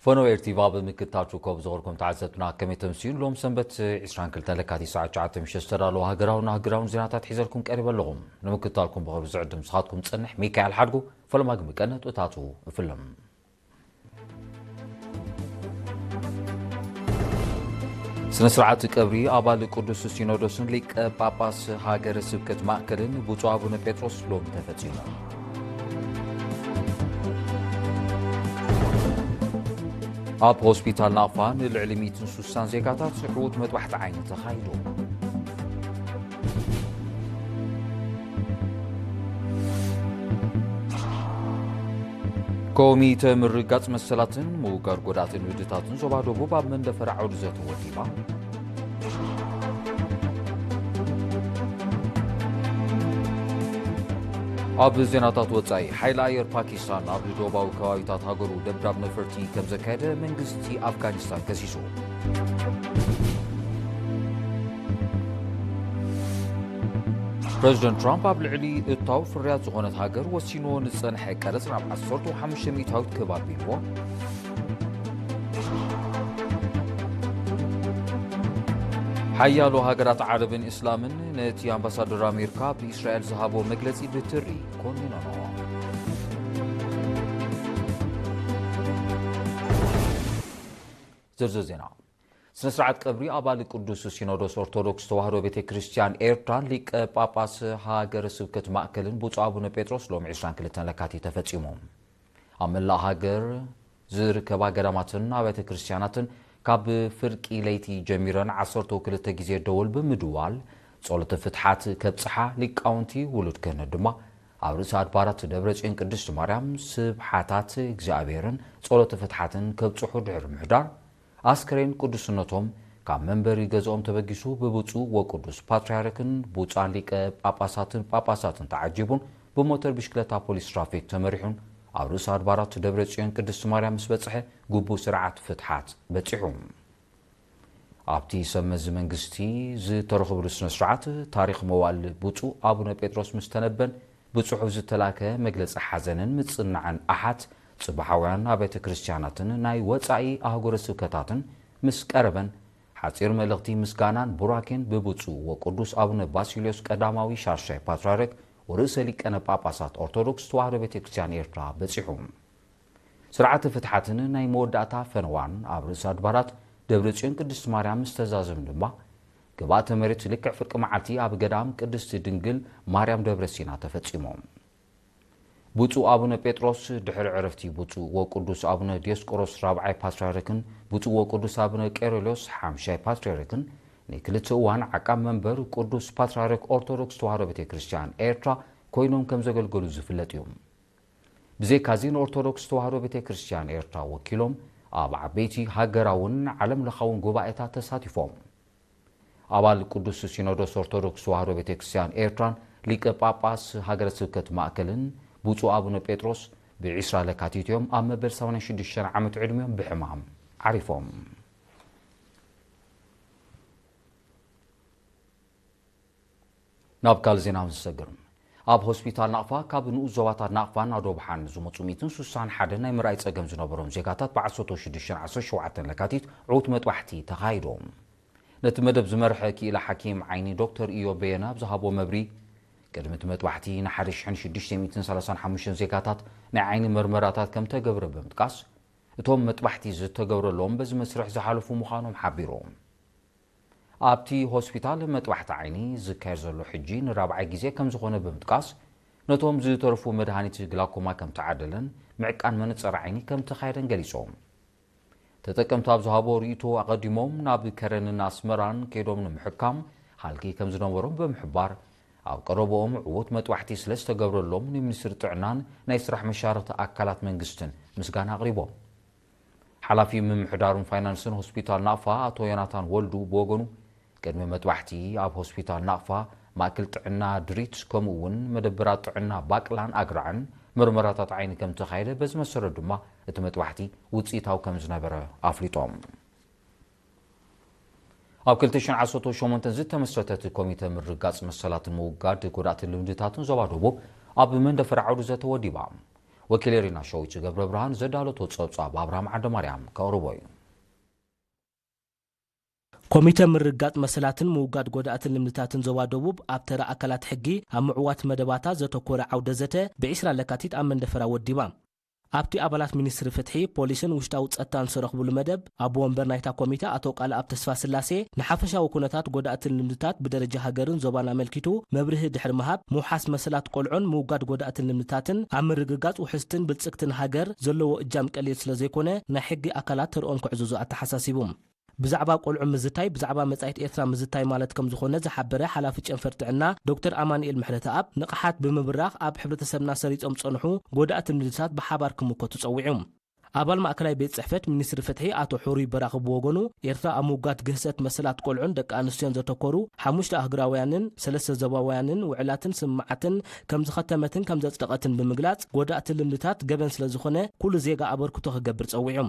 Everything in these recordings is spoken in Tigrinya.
ፈነወ ኤርቲቪ ኣብ ምክትታል ትርከቡ ዝኸርኩም ተዓዘብትና ከመይ ተምስዩ? ሎም ሰንበት ዕስራን ክልተን ለካቲት ሰዓት ትሽዓተ ምሸት ዝተዳለወ ሃገራውን ኣህጉራውን ዜናታት ሒዘልኩም ቀሪበ ኣለኹም። ንምክትታልኩም ብኽብሪ ዝዕድም ስኻትኩም ዝጸንሕ ሚካኤል ሓድጉ። ፈለማ ግን ብቀንዲ ነጥብታቱ እፍልም። ስነ ስርዓት ቀብሪ ኣባል ቅዱስ ሲኖዶስን ሊቀ ጳጳስ ሃገረ ስብከት ማእከልን ብፁዕ ኣቡነ ጴጥሮስ ሎሚ ተፈጺሙ። ኣብ ሆስፒታል ናቕፋ ንልዕሊ ሚእትን ሱሳን ዜጋታት ዕዉት መጥባሕቲ ዓይኒ ተኻይዱ። ኮሚተ ምርጋጽ መሰላትን ምውጋድ ጎዳእትን ውድታትን ዞባ ደቡብ ኣብ መንደፈራ ዓውዲ ዘተ ወዲባ። ኣብ ዜናታት ወጻኢ፣ ሓይሊ ኣየር ፓኪስታን ኣብ ደቡባዊ ከባቢታት ሃገሩ ደብዳብ ነፈርቲ ከም ዘካየደ መንግስቲ ኣፍጋኒስታን ከሲሱ። ፕረዚደንት ትራምፕ ኣብ ልዕሊ እታው ፍርያት ዝኾነት ሃገር ወሲንዎ ንጸንሐ ቀረጽ ናብ ዓሰርተ ሓሙሽተ ሚእታዊት ክብ ኣቢልዎ። ሓያሎ ሃገራት ዓረብን እስላምን ነቲ ኣምባሳደር ኣሜሪካ ኣብ እስራኤል ዝሃቦ መግለጺ ብትሪ ኮኒኖኖ። ዝርዝር ዜና። ስነ ስርዓት ቀብሪ ኣባል ቅዱስ ሲኖዶስ ኦርቶዶክስ ተዋህዶ ቤተ ክርስቲያን ኤርትራን ሊቀ ጳጳስ ሃገረ ስብከት ማእከልን ብፁዕ ኣቡነ ጴጥሮስ ሎሚ ዕስራን ክልተን ለካቲት ተፈጺሙ። ኣብ መላእ ሃገር ዝርከባ ገዳማትን ኣብያተ ክርስቲያናትን ካብ ፍርቂ ለይቲ ጀሚረን ዓሰርተ ክልተ ግዜ ደወል ብምድዋል ጸሎተ ፍትሓት ከብጽሓ፣ ሊቃውንቲ ውሉድ ክህነት ድማ ኣብ ርእሰ ኣድባራት ደብረ ጽዮን ቅድስት ማርያም ስብሓታት እግዚኣብሔርን ጸሎተ ፍትሓትን ከብጽሑ ድሕሪ ምሕዳር፣ ኣስከሬን ቅዱስነቶም ካብ መንበሪ ገዝኦም ተበጊሱ ብብፁዕ ወቅዱስ ፓትርያርክን ብፁዓን ሊቀ ጳጳሳትን ጳጳሳትን ተዓጂቡን ብሞተር ብሽክለታ ፖሊስ ትራፊክ ተመሪሑን ኣብ ርእሰ ኣድባራት ደብረ ጽዮን ቅድስት ማርያም ምስ በጽሐ ግቡእ ስርዓት ፍትሓት በጺሑ። ኣብቲ ሰብ መዚ መንግስቲ ዝተረኽብሉ ስነ ስርዓት ታሪኽ መዋእል ብፁዕ ኣቡነ ጴጥሮስ ምስ ተነበን ብጽሑፍ ዝተላእከ መግለጺ ሓዘንን ምጽንናዕን ኣሓት ጽባሓውያን ኣብያተ ክርስቲያናትን ናይ ወጻኢ ኣህጉረ ስብከታትን ምስ ቀረበን ሓጺር መልእኽቲ ምስጋናን ቡራኬን ብብፁዕ ወቅዱስ ኣቡነ ባሲልዮስ ቀዳማዊ ሻድሻይ ፓትርያርክ ወርእሰ ሊቀነ ጳጳሳት ኦርቶዶክስ ተዋህዶ ቤተ ክርስቲያን ኤርትራ በጺሑ። ስርዓተ ፍትሓትን ናይ መወዳእታ ፈነዋን ኣብ ርእሰ ኣድባራት ደብረ ጽዮን ቅድስት ማርያም ምስ ተዛዘም ድማ ግብኣተ መሬት ልክዕ ፍርቂ መዓልቲ ኣብ ገዳም ቅድስት ድንግል ማርያም ደብረ ሲና ተፈጺሞም። ብፁዕ ኣቡነ ጴጥሮስ ድሕሪ ዕረፍቲ ብፁዕ ወቅዱስ ኣቡነ ዲዮስቆሮስ ራብዓይ ፓትርያርክን ብፁዕ ወቅዱስ ኣቡነ ቄርሎስ ሓምሻይ ፓትርያርክን ንክልተ እዋን ዓቃብ መንበር ቅዱስ ፓትርያርክ ኦርቶዶክስ ተዋህዶ ቤተ ክርስቲያን ኤርትራ ኮይኖም ከም ዘገልገሉ ዝፍለጥ እዩ። ብዘይካዚ ንኦርቶዶክስ ተዋህዶ ቤተ ክርስቲያን ኤርትራ ወኪሎም ኣብ ዓበይቲ ሃገራውን ዓለም ለኻውን ጉባኤታት ተሳቲፎም። ኣባል ቅዱስ ሲኖዶስ ኦርቶዶክስ ተዋህዶ ቤተ ክርስቲያን ኤርትራን ሊቀ ጳጳስ ሃገረ ስብከት ማእከልን ብፁዕ ኣቡነ ጴጥሮስ ብዒስራ ለካቲት እዮም ኣብ መበል ሰማንያን ሽዱሽተን ዓመት ዕድሚኦም ብሕማም ዓሪፎም። ናብ ካልእ ዜና ንሰግር። ኣብ ሆስፒታል ናቕፋ ካብ ንኡስ ዞባታት ናቕፋን ኣዶብሓን ዝመጹ ሚእትን ሱሳን ሓደ ናይ ምርኣይ ጸገም ዝነበሮም ዜጋታት ብ ዓሰርተ ሽዱሽተን ዓሰርተ ሸውዓተን ለካቲት ዕዉት መጥባሕቲ ተኻይዶም። ነቲ መደብ ዝመርሐ ክኢላ ሓኪም ዓይኒ ዶክተር ኢዮብ በየነ ኣብ ዝሃቦ መብሪ፣ ቅድሚ እቲ መጥባሕቲ ንሓደ ሽሕን ሽዱሽተ ሚእትን ሰላሳን ሓሙሽተን ዜጋታት ናይ ዓይኒ መርመራታት ከም ተገብረ ብምጥቃስ፣ እቶም መጥባሕቲ ዝተገብረሎም በዚ መስርሕ ዝሓለፉ ምዃኖም ሓቢሩ። ኣብቲ ሆስፒታል መጥባሕቲ ዓይኒ ዝካየድ ዘሎ ሕጂ ንራብዓይ ግዜ ከም ዝኾነ ብምጥቃስ፣ ነቶም ዝተረፉ መድሃኒት ግላኮማ ከም ተዓደለን ምዕቃን መነጸር ዓይኒ ከም ተኻየደን ገሊጾም። ተጠቀምቲ ኣብ ዝሃቦ ርእይቶ፣ ኣቐዲሞም ናብ ከረንን ኣስመራን ከይዶም ንምሕካም ሃልኪ ከም ዝነበሮም ብምሕባር፣ ኣብ ቀረብኦም ዕዉት መጥባሕቲ ስለ ዝተገብረሎም ንሚኒስትሪ ጥዕናን ናይ ስራሕ መሻርኽቲ ኣካላት መንግስትን ምስጋና ኣቕሪቦም። ሓላፊ ምምሕዳሩን ፋይናንስን ሆስፒታል ናቕፋ ኣቶ ዮናታን ወልዱ ብወገኑ፣ ቅድሚ መጥባሕቲ ኣብ ሆስፒታል ናቕፋ፣ ማእከል ጥዕና ድሪት፣ ከምኡ እውን መደበራት ጥዕና ባቅላን ኣግራዕን ምርመራታት ዓይኒ ከም ተኻየደ፣ በዚ መሰረት ድማ እቲ መጥባሕቲ ውፅኢታዊ ከም ዝነበረ ኣፍሊጦም። ኣብ ክልተ ሽሕን ዓሰርተ ሸሞንተን ዝተመስረተት ኮሚተ ምርጋጽ መሰላትን ምውጋድ ጎዳእቲ ልምድታትን ዞባ ደቡብ ኣብ መንደፈራ ዓውዲ ዘተ ወዲባ። ወኪል ኤሪና ሸዊት ገብረ ብርሃን ዘዳለቶ ጸብጻብ ኣብርሃም ዓደ ማርያም ከቕርቦ እዩ። ኮሚተ ምርግጋጽ መሰላትን ምውጋድ ጎዳእትን ልምድታትን ዞባ ደቡብ ኣብ ተራ ኣካላት ሕጊ ኣብ ምዕዋት መደባታ ዘተኮረ ዓውደ ዘተ ብዒስራ ለካቲት ኣብ መንደፈራ ወዲባ። ኣብቲ ኣባላት ሚኒስትሪ ፍትሒ፣ ፖሊስን ውሽጣዊ ጸጥታን ዝተረኽብሉ መደብ፣ ኣቦ ወንበር ናይታ ኮሚተ ኣቶ ቃልኣብ ተስፋስላሴ፣ ንሓፈሻዊ ኩነታት ጎዳእትን ልምድታት ብደረጃ ሃገርን ዞባን ኣመልኪቱ መብርሂ ድሕሪ ምሃብ፣ ምውሓስ መሰላት ቆልዑን ምውጋድ ጎዳእትን ልምድታትን ኣብ ምርግጋጽ ውሕስትን ብልጽግትን ሃገር ዘለዎ እጃም ቀሊል ስለ ዘይኮነ፣ ናይ ሕጊ ኣካላት ተርኦም ክዕዝዙ ኣተሓሳሲቡ። ብዛዕባ ቆልዑ ምዝታይ፣ ብዛዕባ መጻኢት ኤርትራ ምዝታይ ማለት ከም ዝኾነ ዝሓበረ ሓላፊ ጨንፈር ጥዕና ዶክተር ኣማኑኤል ምሕረተኣብ፣ ንቕሓት ብምብራኽ ኣብ ሕብረተሰብና ሰሪጾም ዝጸንሑ ጎዳእቲ ልምድታት ብሓባር ክምከቱ ጸዊዑ። ኣባል ማእከላይ ቤት ጽሕፈት ሚኒስትሪ ፍትሒ ኣቶ ሕሩይ በራኺ ብወገኑ፣ ኤርትራ ኣብ ምውጋድ ግህሰት መሰላት ቆልዑን ደቂ ኣንስትዮን ዘተኮሩ ሓሙሽተ ኣህጉራውያንን ሰለስተ ዞባውያንን ውዕላትን ስምምዓትን ከም ዝኸተመትን ከም ዘጽደቐትን ብምግላጽ፣ ጎዳእቲ ልምድታት ገበን ስለ ዝኾነ ኩሉ ዜጋ ኣበርክቶ ክገብር ጸዊዑ።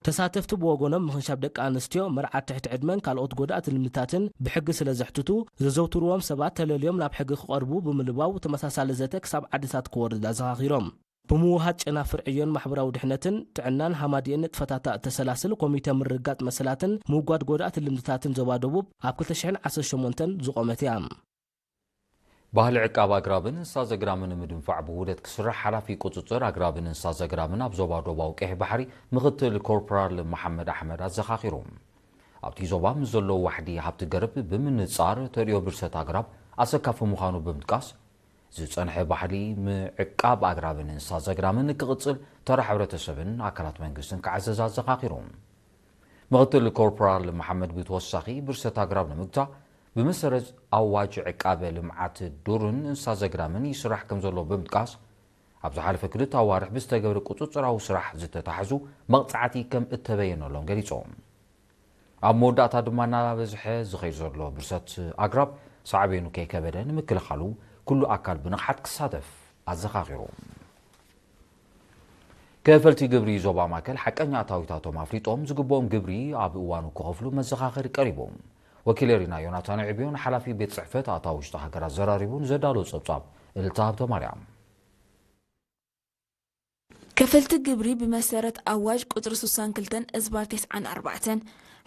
ተሳተፍቲ ብወገኖም፣ ምኽንሻብ ደቂ ኣንስትዮ፣ መርዓት ትሕቲ ዕድመን ካልኦት ጎዳእቲ ልምድታትን ብሕጊ ስለ ዘሕትቱ፣ ዘዘውትርዎም ሰባት ተለልዮም ናብ ሕጊ ክቐርቡ ብምልባው፣ ተመሳሳሊ ዘተ ክሳብ ዓድታት ክወርድ ኣዘኻኺሮም። ብምውሃድ ጨናፍር ዕዮን ማሕበራዊ ድሕነትን ጥዕናን ሃማዲኤን ንጥፈታታ እተሰላስል ኮሚተ ምርግጋጽ መሰላትን ምውጋድ ጎዳእቲ ልምድታትን ዞባ ደቡብ ኣብ ክልተ ሽሕን ዓሰርተ ሸሞንተን ዝቖመት እያ። ባህሊ ዕቃብ ኣግራብን እንስሳ ዘግራምን ንምድንፋዕ ብውህደት ክስራሕ ሓላፊ ቁጽጽር ኣግራብን እንስሳ ዘግራምን ኣብ ዞባ ዶባዊ ቀይሕ ባሕሪ ምኽትል ኮርፖራል መሓመድ ኣሕመድ ኣዘኻኺሩ። ኣብቲ ዞባ ምስ ዘለዉ ዋሕዲ ሃብቲ ገረብ ብምንጻር ተርእዮ ብርሰት ኣግራብ ኣሰካፊ ምዃኑ ብምጥቃስ፣ ዝጸንሐ ባህሊ ምዕቃብ ኣግራብን እንስሳ ዘግራምን ክቕጽል ተራ ሕብረተሰብን ኣካላት መንግስትን ክዓዘዝ ኣዘኻኺሩ። ምኽትል ኮርፖራል መሓመድ ብተወሳኺ፣ ብርሰት ኣግራብ ንምግታእ ብመሰረት ኣዋጅ ዕቃበ ልምዓት ዱርን እንስሳ ዘግራምን ይስራሕ ከም ዘሎ ብምጥቃስ፣ ኣብ ዝሓለፈ ክልተ ኣዋርሕ ብዝተገብረ ቁጽጽራዊ ስራሕ ዝተታሕዙ መቕጻዕቲ ከም እተበየነሎም ገሊጾም። ኣብ መወዳእታ ድማ፣ እናበዝሐ ዝኸይድ ዘሎ ብርሰት ኣግራብ ሳዕቤኑ ከይከበደ ንምክልኻሉ ኩሉ ኣካል ብንቕሓት ክሳተፍ ኣዘኻኺሩ። ከፈልቲ ግብሪ ዞባ ማእከል ሓቀኛ ኣታዊታቶም ኣፍሊጦም ዝግብኦም ግብሪ ኣብ እዋኑ ክኸፍሉ መዘኻኸሪ ቀሪቡ። ወኪል ኤሪና ዮናታን ዕብዮ ንሓላፊ ቤት ጽሕፈት ኣታዊ ውሽጢ ሃገር ኣዘራሪቡ ንዘዳለዎ ጸብጻብ እልልታ ሃብተማርያም። ከፈልቲ ግብሪ ብመሰረት ኣዋጅ ቁጽሪ ስሳን ክልተን እዝባር ተስዓን ኣርባዕተን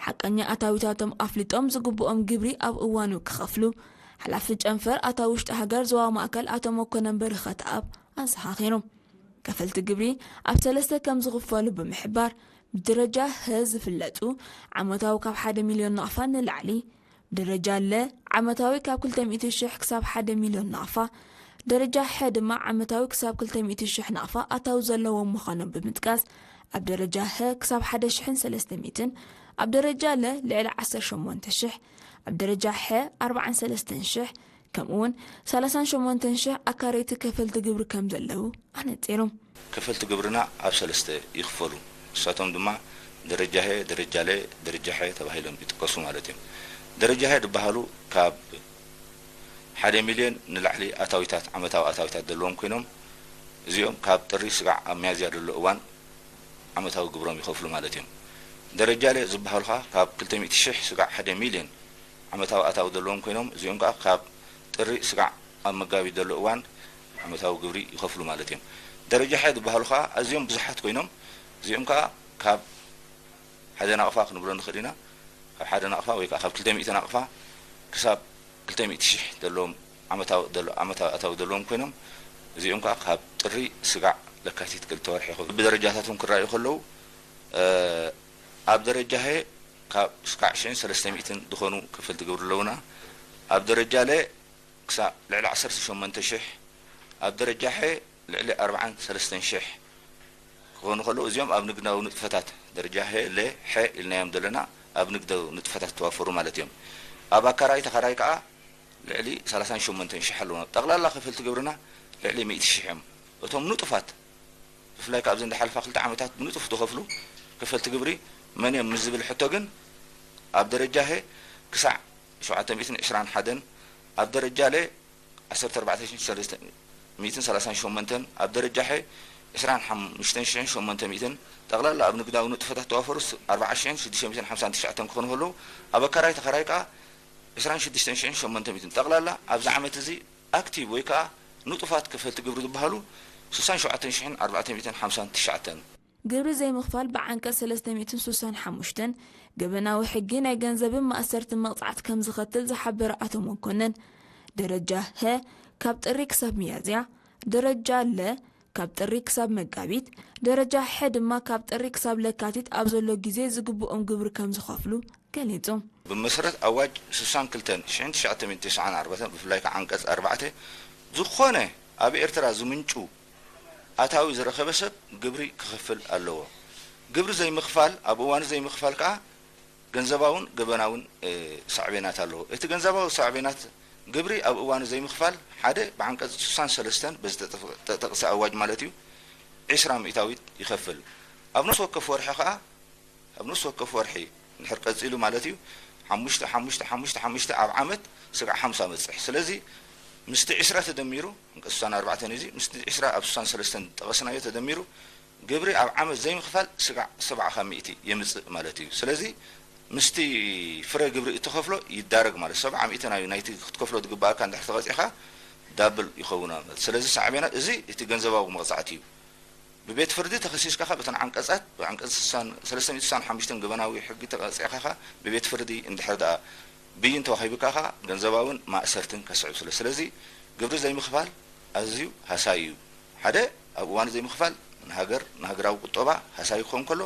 ሓቀኛ ኣታዊታቶም ኣፍሊጦም ዝግብኦም ግብሪ ኣብ እዋኑ ክኸፍሉ ሓላፊ ጨንፈር ኣታዊ ውሽጢ ሃገር ዞባ ማእከል ኣቶ መኮነን በረኸትኣብ ኣዘኻኺሩ። ከፈልቲ ግብሪ ኣብ ሰለስተ ከም ዝኽፈሉ ብምሕባር፣ ብደረጃ ሀ ዝፍለጡ ዓመታዊ ካብ ሓደ ሚልዮን ናቕፋ ንላዕሊ፣ ደረጃ ለ ዓመታዊ ካብ ክልተ ሚእቲ ሽሕ ክሳብ ሓደ ሚልዮን ናቕፋ፣ ደረጃ ሐ ድማ ዓመታዊ ክሳብ ክልተ ሚእቲ ሽሕ ናቕፋ ኣታዊ ዘለዎም ምዃኖም ብምጥቃስ፣ ኣብ ደረጃ ሀ ክሳብ ሓደ ሽሕን ሰለስተ ሚእትን፣ ኣብ ደረጃ ለ ልዕሊ ዓሰርተ ሸሞንተ ሽሕ፣ ኣብ ደረጃ ሐ ኣርባዓን ሰለስተን ሽሕ፣ ከምኡውን ሰላሳን ሸሞንተን ሽሕ ኣካረይቲ ከፈልቲ ግብሪ ከም ዘለዉ ኣነጺሩ። ከፈልቲ ግብርና ኣብ ሰለስተ ይኽፈሉ። ንሳቶም ድማ ደረጃ ሀ፣ ደረጃ ለ፣ ደረጃ ሐ ተባሂሎም ይጥቀሱ ማለት እዮም። ደረጃ ሀ ዝበሃሉ ካብ ሓደ ሚልዮን ንላዕሊ ኣታዊታት፣ ዓመታዊ ኣታዊታት ዘለዎም ኮይኖም፣ እዚኦም ካብ ጥሪ ስጋዕ ኣብ ሚያዝያ ዘሎ እዋን ዓመታዊ ግብሮም ይኸፍሉ ማለት እዮም። ደረጃ ለ ዝበሃሉ ኸዓ ካብ ክልተ ሚእቲ ሽሕ ስጋዕ ሓደ ሚልዮን ዓመታዊ ኣታዊ ዘለዎም ኮይኖም፣ እዚኦም ከዓ ካብ ጥሪ ስጋዕ ኣብ መጋቢት ዘሎ እዋን ዓመታዊ ግብሪ ይኸፍሉ ማለት እዮም። ደረጃ ሐ ዝበሃሉ ከዓ ኣዝዮም ብዙሓት ኮይኖም፣ እዚኦም ከዓ ካብ ሓደ ናቕፋ ክንብሎ ንኽእል ኢና። ካብ ሓደ ናቕፋ ወይ ከዓ ካብ ክልተ ሚእቲ ናቕፋ ክሳብ ክልተ ሚእቲ ሽሕ ዘለዎም ዓመታዊ፣ ዘሎ-፣ ዓመታዊ ኣታዊ ዘለዎም ኮይኖም፣ እዚኦም ከዓ ካብ ጥሪ ስጋዕ ለካቲት ክልተ ወርሒ ይኸፍሉ። ብደረጃታቶም ክረኣዩ ከለዉ፣ እ፣ ኣብ ደረጃ ሀ ካብ ስጋዕ ሽሕን ሰለስተ ሚእትን ዝኾኑ ከፈልቲ ግብሪ ኣለዉና። ኣብ ደረጃ ለ ክሳብ ልዕሊ ዓሰርተ ሸሞንተ ሽሕ፣ ኣብ ደረጃ ሐ ልዕሊ ኣርባዓን ሰለስተን ሽሕ ክኾኑ ከለዉ፣ እዚኦም ኣብ ንግዳዊ ንጥፈታት ደረጃ ሀ፣ ለ፣ ሐ ኢልናዮም ዘለና ኣብ ንግዳዊ ንጥፈታት ዝተዋፈሩ ማለት እዮም። ኣብ ኣካራይ ተኻራይ ከዓ ልዕሊ ሰላሳን ሸሞንተን ሽሕ ኣለዉና። ጠቕላላ ከፈልቲ ግብርና ልዕሊ ሚእቲ ሽሕ እዮም። እቶም ንጡፋት፣ ብፍላይ ካብ እዘን ዝሓለፋ ክልተ ዓመታት ብንጡፍ ዝኸፍሉ ከፈልቲ ግብሪ መን እዮም ምስ ዝብል ሕቶ ግን፣ ኣብ ደረጃ ሀ ክሳዕ ሸውዓተ ሚእትን ዕስራን ሓደን፣ ኣብ ደረጃ ለ ዓሰርተ ኣርባዕተ ሽሕን ሰለስተ ሚእትን ሰላሳን ሸሞንተን፣ ኣብ ደረጃ ሐ ዕስራን ሓሙሽተን ሽሕን ሸሞንተ ሚእትን፣ ጠቕላላ ኣብ ንግዳዊ ንጥፈታት ተዋፈሩስ ኣርባዓ ሽሕን ሽዱሽተ ሚእትን ሓምሳን ትሽዓተን ክኾኑ ከለዉ፣ ኣብ ኣካራይ ተኻራይ ከኣ ዕስራን ሽዱሽተን ሽሕን ሸሞንተ ሚእትን። ጠቕላላ ኣብዚ ዓመት እዚ ኣክቲቭ ወይ ከኣ ንጡፋት ከፈልቲ ግብሪ ዝበሃሉ ስሳን ሸውዓተን ሽሕን ኣርባዕተ ሚእትን ሓምሳን ትሽዓተን። ግብሪ ዘይምኽፋል ብዓንቀፅ ሰለስተ ሚእትን ስሳን ሓሙሽተን ገበናዊ ሕጊ ናይ ገንዘብን ማእሰርትን መቕፃዕቲ ከም ዝኸትል ዝሓበረ ኣቶ መኮነን፣ ደረጃ ሀ ካብ ጥሪ ክሳብ ሚያዝያ፣ ደረጃ ለ ካብ ጥሪ ክሳብ መጋቢት፣ ደረጃ ሐ ድማ ካብ ጥሪ ክሳብ ለካቲት ኣብ ዘሎ ግዜ ዝግብኦም ግብሪ ከም ዝኸፍሉ ገሊጹ። ብመሰረት ኣዋጅ ስሳን ክልተን ሽሕን ትሽዓተ ሚእትን ተስዓን ኣርባዕተን ብፍላይ ከዓ ዓንቀፅ ኣርባዕተ ዝኾነ ኣብ ኤርትራ ዝምንጩ ኣታዊ ዝረኸበ ሰብ ግብሪ ክኸፍል ኣለዎ። ግብሪ ዘይምኽፋል ኣብ እዋኑ ዘይምኽፋል ከዓ ገንዘባውን ገበናውን ሳዕቤናት ኣለዎ። እቲ ገንዘባዊ ሳዕቤናት ግብሪ ኣብ እዋኑ ዘይምኽፋል ሓደ ብዓንቀፅ ስሳን ሰለስተን በዚ ተጠቕሰ ኣዋጅ ማለት እዩ ዒስራ ሚእታዊት ይኸፍል። ኣብ ነፍሲ ወከፍ ወርሒ ከዓ ኣብ ነፍሲ ወከፍ ወርሒ እንድሕር ቀፂሉ ማለት እዩ ሓሙሽተ ሓሙሽተ ሓሙሽተ ሓሙሽተ ኣብ ዓመት ስጋዕ ሓምሳ በፅሕ። ስለዚ ምስቲ ዒስራ ተደሚሩ ዓንቀፅ ስሳን ኣርባዕተን እዚ ምስቲ ዒስራ ኣብ ስሳን ሰለስተን ዝጠቐስናዮ ተደሚሩ ግብሪ ኣብ ዓመት ዘይምኽፋል ስጋዕ ሰብዓ ካብ ሚእቲ የምፅእ ማለት እዩ። ስለዚ ምስቲ ፍረ ግብሪ እትኸፍሎ ይዳረግ ማለት ሰብዓ ሚእቲ ናይ ናይቲ ክትከፍሎ ዝግባኣካ እንድሕር ተቐፂዕካ ዳብል ይኸውን ማለት። ስለዚ ሳዕቤናት እዚ እቲ ገንዘባዊ መቕፃዕቲ እዩ። ብቤት ፍርዲ ተኸሲስካ ካብ እተን ዓንቀፃት ብዓንቀፅ ሰለስተ ሚእቲ ስሳን ሓሙሽተን ገበናዊ ሕጊ ተቐፂዕካ ብቤት ፍርዲ እንድሕር ደኣ ብይን ተዋሂብካ ከዓ ገንዘባውን ማእሰርትን ከስዕብ ስለ ስለዚ ግብሪ ዘይምኽፋል ኣዝዩ ሃሳይ እዩ። ሓደ ኣብ እዋኑ ዘይምኽፋል ንሃገር ንሃገራዊ ቁጠባ ሃሳይ ክኾን ከሎ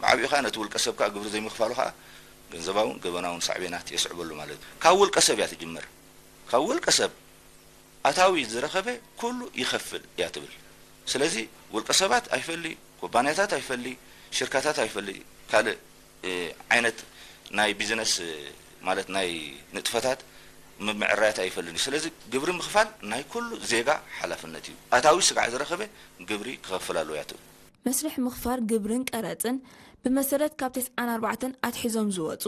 ብዓቢኡ ከዓ ነቲ ውልቀ ሰብ ከዓ ግብሪ ዘይምኽፋሉ ከዓ ገንዘባውን ገበናውን ሳዕቤናት የስዕበሉ ማለት እዩ። ካብ ውልቀ ሰብ እያ ትጅመር። ካብ ውልቀ ሰብ ኣታዊ ዝረኸበ ኩሉ ይኸፍል እያ ትብል። ስለዚ ውልቀ ሰባት ኣይፈሊ፣ ኩባንያታት ኣይፈሊ፣ ሽርካታት ኣይፈሊ፣ ካልእ ዓይነት ናይ ቢዝነስ ማለት ናይ ንጥፈታት ምምዕራያት ኣይፈልን እዩ። ስለዚ ግብሪ ምኽፋል ናይ ኩሉ ዜጋ ሓላፍነት እዩ። ኣታዊ ስጋዕ ዝረኸበ ግብሪ ክኸፍል ኣለዎ እያ ትብል። መስርሕ ምኽፋል ግብርን ቀረፅን ብመሰረት ካብ ተስዓን ኣርባዕተን ኣትሒዞም ዝወፁ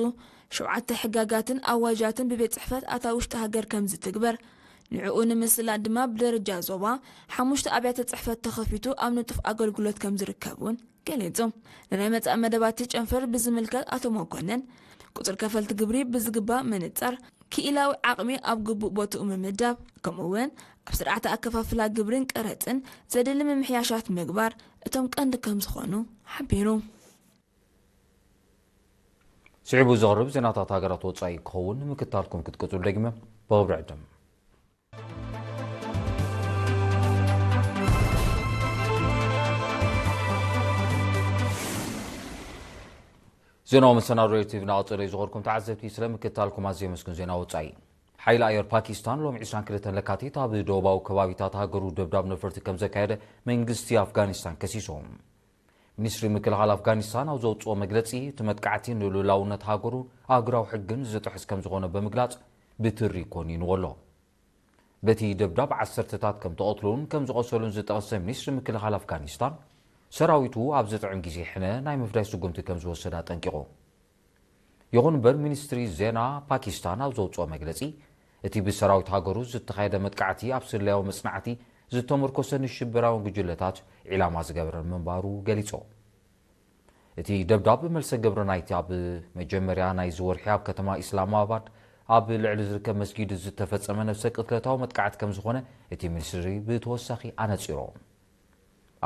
ሸውዓተ ሕጋጋትን ኣዋጃትን ብቤት ፅሕፈት ኣታዊ ውሽጢ ሃገር ከም ዝትግበር፣ ንዕኡ ንምስላጥ ድማ ብደረጃ ዞባ ሓሙሽተ ኣብያተ ፅሕፈት ተኸፊቱ ኣብ ንጡፍ ኣገልግሎት ከም ዝርከብ እውን ገሊፁ። ንናይ መፃኢ መደባቲ ጨንፈር ብዝምልከት ኣቶ መኮነን፣ ቁፅሪ ከፈልቲ ግብሪ ብዝግባእ ምንፃር፣ ክኢላዊ ዓቕሚ ኣብ ግቡእ ቦትኡ ምምዳብ፣ ከምኡ እውን ኣብ ስርዓተ ኣከፋፍላ ግብርን ቀረፅን ዘድሊ ምምሕያሻት ምግባር እቶም ቀንዲ ከም ዝኾኑ ሓቢሩ። ስዒቡ ዝቐርብ ዜናታት ሃገራት ወጻኢ ክኸውን ንምክታልኩም ክትቅጽሉ ደጊመ ብኽብሪ ዕድም። ዜናዊ መሰናዶ ሬድዮ ቲቪ ናቐጸሎ እዩ ዝኸርኩም ተዓዘብቲ ስለ ምክታልኩም ኣዝየ መስግን። ዜና ወጻኢ። ሓይሊ ኣየር ፓኪስታን ሎም ዕስራን ክልተን ለካቲት ኣብ ደቡባዊ ከባቢታት ሃገሩ ደብዳብ ነፈርቲ ከም ዘካየደ መንግስቲ ኣፍጋኒስታን ከሲሱ። ሚኒስትሪ ምክልኻል ኣፍጋኒስታን ኣብ ዘውፅኦ መግለፂ እቲ መጥቃዕቲ ንልኡላውነት ሃገሩ ኣህጉራዊ ሕግን ዝጥሕስ ከም ዝኾነ ብምግላፅ ብትሪ ኮኒንዎ ኣሎ። በቲ ደብዳብ ዓሰርተታት ከም ተቐትሉን ከም ዝቐሰሉን ዝጠቐሰ ሚኒስትሪ ምክልኻል ኣፍጋኒስታን ሰራዊቱ ኣብ ዝጥዕም ግዜ ሕነ ናይ ምፍዳይ ስጉምቲ ከም ዝወሰደ ኣጠንቂቑ። ይኹን እምበር ሚኒስትሪ ዜና ፓኪስታን ኣብ ዘውፅኦ መግለፂ እቲ ብሰራዊት ሃገሩ ዝተኻየደ መጥቃዕቲ ኣብ ስለያዊ መፅናዕቲ ዝተመርኮሰ ንሽበራውን ጉጅለታት ዒላማ ዝገበረ ምንባሩ ገሊፁ። እቲ ደብዳብ መልሰ ግብሪ ናይቲ ኣብ መጀመርያ ናይዚ ወርሒ ኣብ ከተማ ኢስላማባድ ኣብ ልዕሊ ዝርከብ መስጊድ ዝተፈጸመ ነብሰ ቅትለታዊ መጥቃዕቲ ከም ዝኾነ እቲ ሚኒስትሪ ብተወሳኺ ኣነጺሩ።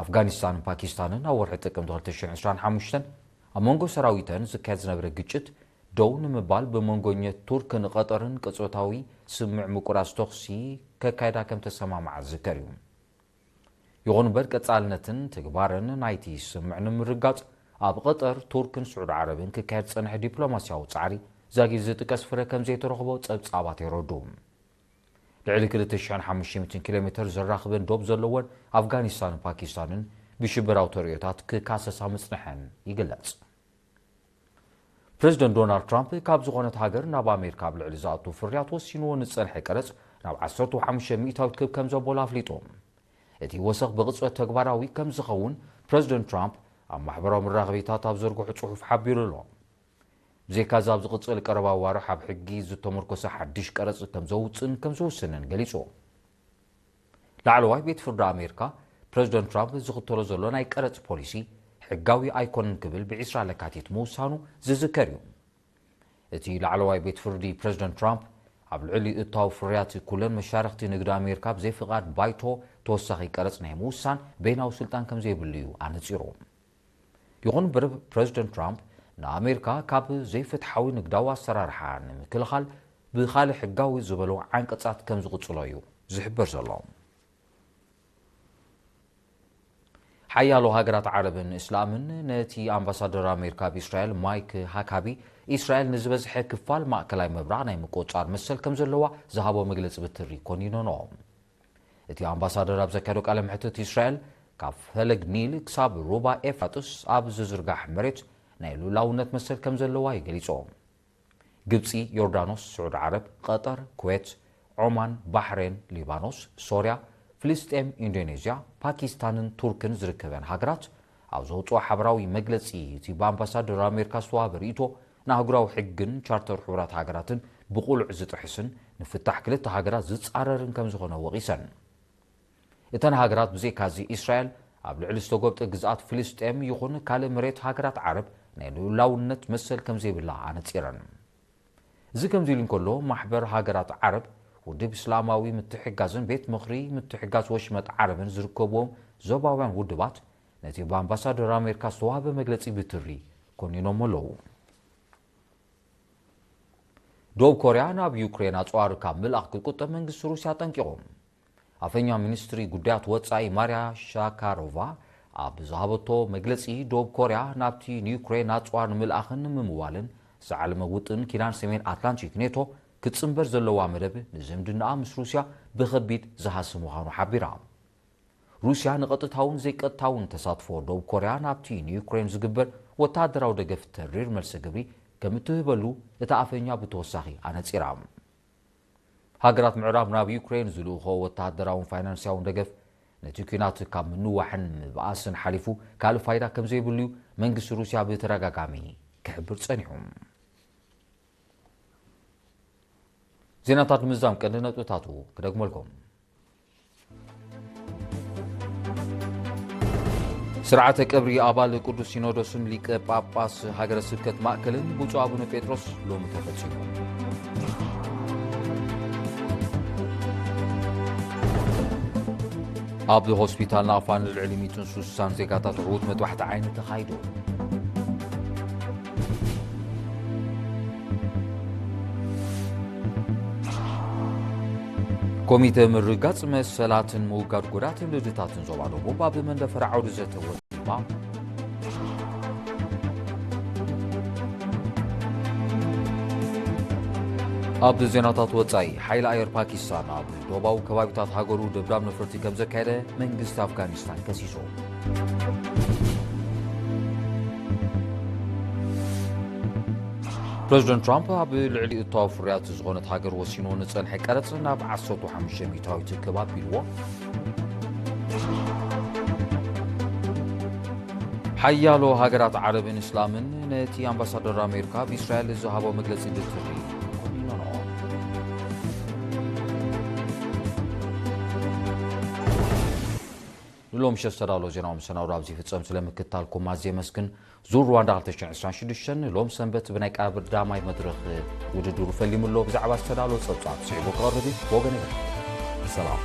ኣፍጋኒስታንን ፓኪስታንን ኣብ ወርሒ ጥቅምቲ ክልተ ሽሕን ዕስራን ሓሙሽተን ኣብ መንጎ ሰራዊተን ዝካየድ ዝነበረ ግጭት ደው ንምባል ብመንጎኘት ቱርክን ቀጠርን ቅጽበታዊ ስምምዕ ምቁራጽ ተኹሲ ከካይዳ ከም ተሰማምዓ ዝዝከር እዩ። ይኹን እምበር ቀጻልነትን ትግባረን ናይቲ ስምምዕ ንምርጋጽ ኣብ ቐጠር፣ ቱርክን ስዑዲ ዓረብን ክካየድ ዝጸንሐ ዲፕሎማስያዊ ጻዕሪ ዛጊድ ዝጥቀስ ፍረ ከም ዘይተረኽቦ ጸብጻባት የረድኡ። ልዕሊ ክልተ ሽሕን ሓሙሽተ ሚእትን ኪሎ ሜተር ዘራኽበን ዶብ ዘለወን ኣፍጋኒስታንን ፓኪስታንን ብሽበራዊ ተርእዮታት ክካሰሳ ምጽንሐን ይግለጽ። ፕረዚደንት ዶናልድ ትራምፕ ካብ ዝኾነት ሃገር ናብ ኣሜሪካ ኣብ ልዕሊ ዝኣቱ ፍርያት ወሲንዎ ንዝጸንሐ ቀረጽ ናብ ዓሰርተ ሓሙሽተ ሚእታዊት ክብ ከም ዘበሎ ኣፍሊጡ። እቲ ወሰኽ ብቕጽበት ተግባራዊ ከም ዝኸውን ፕረዚደንት ትራምፕ ኣብ ማሕበራዊ መራኸቢታት ኣብ ዘርግሑ ጽሑፍ ሓቢሩ ኣሎ። ብዘይካዚ ኣብ ዝቕጽል ቀረባ ኣዋርሕ ኣብ ሕጊ ዝተመርኮሰ ሓድሽ ቀረጽ ከም ዘውጽእን ከም ዝውስንን ገሊጹ። ላዕለዋይ ቤት ፍርዲ ኣሜሪካ ፕረዚደንት ትራምፕ ዝኽተሎ ዘሎ ናይ ቀረጽ ፖሊሲ ሕጋዊ ኣይኮነን ክብል ብዒስራ ለካቲት ምውሳኑ ዝዝከር እዩ። እቲ ላዕለዋይ ቤት ፍርዲ ፕረዚደንት ትራምፕ ኣብ ልዕሊ እታዊ ፍርያት ኩለን መሻርኽቲ ንግዲ ኣሜሪካ ብዘይ ፍቓድ ባይቶ ተወሳኺ ቀረጽ ናይ ምውሳን በይናዊ ስልጣን ከም ዘይብሉ እዩ ኣነጺሩ። ይኹን እምበር፣ ፕረዚደንት ትራምፕ ንኣሜሪካ ካብ ዘይፍትሓዊ ንግዳዊ ኣሰራርሓ ንምክልኻል ብኻልእ ሕጋዊ ዝበሎ ዓንቀጻት ከም ዝቕጽሎ እዩ ዝሕበር ዘሎ። ሓያሎ ሃገራት ዓረብን እስላምን ነቲ ኣምባሳደር ኣሜሪካ ኣብ እስራኤል ማይክ ሃካቢ፣ እስራኤል ንዝበዝሐ ክፋል ማእከላይ ምብራቕ ናይ ምቁጽጻር መሰል ከም ዘለዋ ዝሃቦ መግለጺ ብትሪ ኮኒኖኖ። እቲ ኣምባሳደር ኣብ ዘካየዶ ቃለ መሕትት፣ እስራኤል ካብ ፈለግ ኒል ክሳብ ሩባ ኤፍራጥስ ኣብ ዝዝርጋሕ መሬት ናይ ልኡላውነት መሰል ከም ዘለዋ እዩ ገሊጹ። ግብጺ፣ ዮርዳኖስ፣ ስዑድ ዓረብ፣ ቀጠር፣ ኩዌት፣ ዖማን፣ ባሕሬን፣ ሊባኖስ፣ ሶርያ፣ ፍልስጤም፣ ኢንዶኔዝያ፣ ፓኪስታንን ቱርክን ዝርከበን ሃገራት ኣብ ዘውፅኦ ሓበራዊ መግለፂ፣ እቲ ብኣምባሳደር ኣሜሪካ ዝተዋህበ ርእይቶ ንኣህጉራዊ ሕግን ቻርተር ሕቡራት ሃገራትን ብቕሉዕ ዝጥሕስን ንፍታሕ ክልተ ሃገራት ዝፃረርን ከም ዝኾነ ወቒሰን። እተን ሃገራት ብዘይካዚ እስራኤል ኣብ ልዕሊ ዝተጎብጠ ግዝኣት ፍልስጤም ይኹን ካልእ መሬት ሃገራት ዓረብ ናይ ልኡላውነት መሰል ከም ዘይብላ ኣነጺረን። እዚ ከምዚ ኢሉ እንከሎ፣ ማሕበር ሃገራት ዓረብ፣ ውድብ እስላማዊ ምትሕጋዝን ቤት ምኽሪ ምትሕጋዝ ወሽመጥ ዓረብን ዝርከብዎም ዞባውያን ውድባት ነቲ ብኣምባሳደር ኣሜሪካ ዝተዋህበ መግለጺ ብትሪ ኮኒኖም ኣለዉ። ደቡብ ኮርያ ናብ ዩክሬን ኣጽዋር ካብ ምልኣኽ ክትቁጠብ መንግስቲ ሩስያ ኣጠንቂቑ። ኣፈኛ ሚኒስትሪ ጉዳያት ወጻኢ ማርያ ሻካሮቫ ኣብ ዝሃበቶ መግለጺ፣ ደቡብ ኮርያ ናብቲ ንዩክሬን ኣጽዋር ንምልኣኽን ንምምዋልን ዝዓለመ ውጥን ኪዳን ሰሜን ኣትላንቲክ ኔቶ ክትጽንበር ዘለዋ መደብ ንዝምድናኣ ምስ ሩስያ ብኸቢድ ዝሃሲ ምዃኑ ሓቢራ። ሩስያ ንቐጥታውን ዘይቀጥታውን ተሳትፎ ደቡብ ኮርያ ናብቲ ንዩክሬን ዝግበር ወተሃደራዊ ደገፍ ተሪር መልሲ ግብሪ ከም እትህበሉ እታ ኣፈኛ ብተወሳኺ ኣነጺራ። ሃገራት ምዕራብ ናብ ዩክሬን ዝልእኾ ወተሃደራውን ፋይናንስያውን ደገፍ ነቲ ኲናት ካብ ምንዋሕን ምብኣስን ሓሊፉ ካልእ ፋይዳ ከም ዘይብሉ እዩ መንግስቲ ሩስያ ብተደጋጋሚ ክሕብር ጸኒሑ። ዜናታት ምዝዛም ቀንዲ ነጥብታቱ ክደግመልኩም። ስርዓተ ቀብሪ ኣባል ቅዱስ ሲኖዶስን ሊቀ ጳጳስ ሃገረ ስብከት ማእከልን ብፁዕ ኣቡነ ጴጥሮስ ሎሚ ተፈጺሙ። ኣብ ሆስፒታል ናቕፋ ንልዕሊ ሚእትን ሱሳን ዜጋታት ዕዉት መጥባሕቲ ዓይኒ ተኻይዱ። ኮሚተ ምርጋጽ መሰላትን ምውጋድ ጎዳትን ልድታትን ዞባ ደቡብ ኣብ መንደፈራ ዓውዲ ዘተ ወዲባ። ኣብ ዜናታት ወጻኢ፣ ሓይሊ ኣየር ፓኪስታን ኣብ ዶባዊ ከባቢታት ሃገሩ ደብዳብ ነፈርቲ ከም ዘካየደ መንግስቲ ኣፍጋኒስታን ከሲሱ። ፕረዚደንት ትራምፕ ኣብ ልዕሊ እታዊ ፍርያት ዝኾነት ሃገር ወሲኑ ንጸንሐ ቀረጽ ናብ ዓሰርተ ሓሙሽተ ሚእታዊት ክብ ኣቢልዎ። ሓያሎ ሃገራት ዓረብን እስላምን ነቲ ኣምባሳደር ኣሜሪካ ኣብ እስራኤል ዝሃቦ መግለጺ ብትሪ ኮኒኖኖ። ንሎም ምሸት ዝተዳሎ ዜናዊ መሰናዶ ኣብዚ ይፍጸም። ስለ ምክትታልኩም ኣዝየ የመስግን። ዙር ሩዋንዳ ክልተ ሽሕን ዕስራን ሽዱሽተን ሎም ሰንበት ብናይ ቀዳማይ መድረኽ ውድድሩ ፈሊሙ ኣሎ። ብዛዕባ ዝተዳሎ ጸብጻብ ስዒቡ ክቐርብ እዩ። ብወገነይ ሰላም።